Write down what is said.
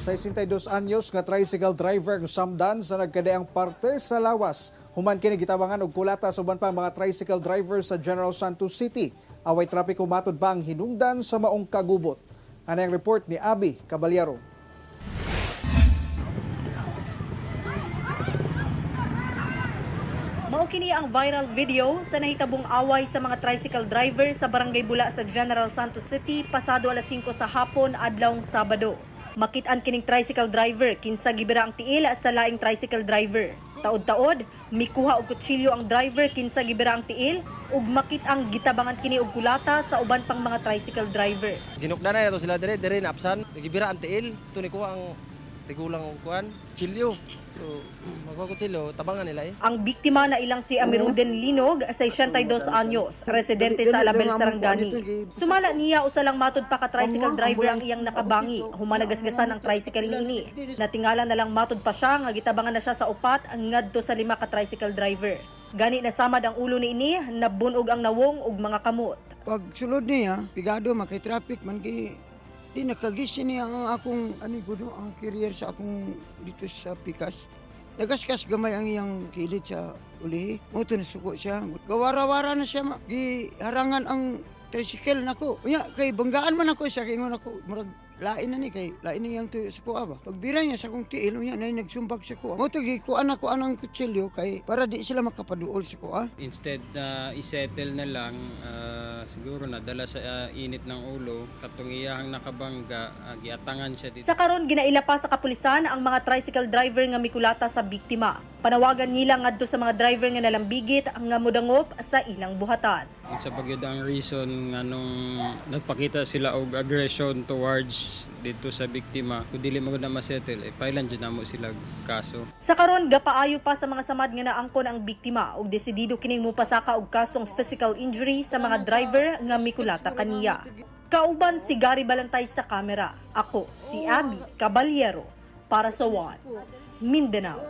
62 anyos nga tricycle driver ang samdan sa nagkadaang parte sa lawas. Human kini gitabangan og kulata sa uban pa mga tricycle driver sa General Santos City. Away trapiko matud pa ang hinungdan sa maong kagubot. Ani ang report ni Abi Caballero. Mao kini ang viral video sa nahitabong away sa mga tricycle driver sa Barangay Bula sa General Santos City pasado alas 5 sa hapon adlawng Sabado. Makit-an kining tricycle driver kinsa gibira ang tiil sa laing tricycle driver. Taod-taod, mikuha og kutsilyo ang driver kinsa gibira ang tiil ug makit-ang gitabangan kini og kulata sa uban pang mga tricycle driver. Ginukda na ito sila dire, dire naapsan. Nagibira ang tiil. Ito ni ko ang tigulang kuan, kutsilyo. So, magkuha kutsilyo, tabangan nila eh. Ang biktima na ilang si Amiruden Linog, 62 anyos, residente sa Alabel, Sarangani. Sumala niya usa lang matud pa ka tricycle driver ang iyang nakabangi, humanagasgasan ang tricycle niini. Natingala na lang matud pa siya nga gitabangan na siya sa upat ngadto sa lima ka tricycle driver. Gani nasamad ang ulo niini, nabunog ang nawong ug mga kamot. Pag sulod niya, pigado makay traffic man gi di nakagisin niya ang akong ano gudo ang carrier sa akong dito sa pikas. Nagasgas gamay ang iyang kilid sa ulihi. Mo to nasuko siya. Gawara-wara na siya ma. Giharangan ang tricycle nako. Unya kay banggaan man ako siya kay ingon ako murag lain na ni kay lain ni iyang tuyo sa kuha ba. Pagbira niya sa akong tiil unya na nagsumbag sa kuha. Mo to gikuan ako anang kutsilyo kay para di sila makapaduol sa kuha. Instead na isettle na lang, siguro nadala sa init ng ulo, katong iyahang nakabangga, giatangan siya dito. Sa karon ginaila pa sa kapulisan ang mga tricycle driver nga mikulata sa biktima. Panawagan nila ngadto sa mga driver nga nalambigit nga modangop sa ilang buhatan. Unsa pa gyud ang reason nga nung nagpakita sila og aggression towards dito sa biktima, kung dili man gud na masettle, eh, pailan jud namo sila kaso. Sa karon gapaayo pa sa mga samad nga naangkon ang biktima ug desidido kining mopasaka og kasong physical injury sa mga driver nga mikulata kaniya. Kauban si Gary Balantay sa kamera. Ako si Abby Caballero para sa One Mindanao.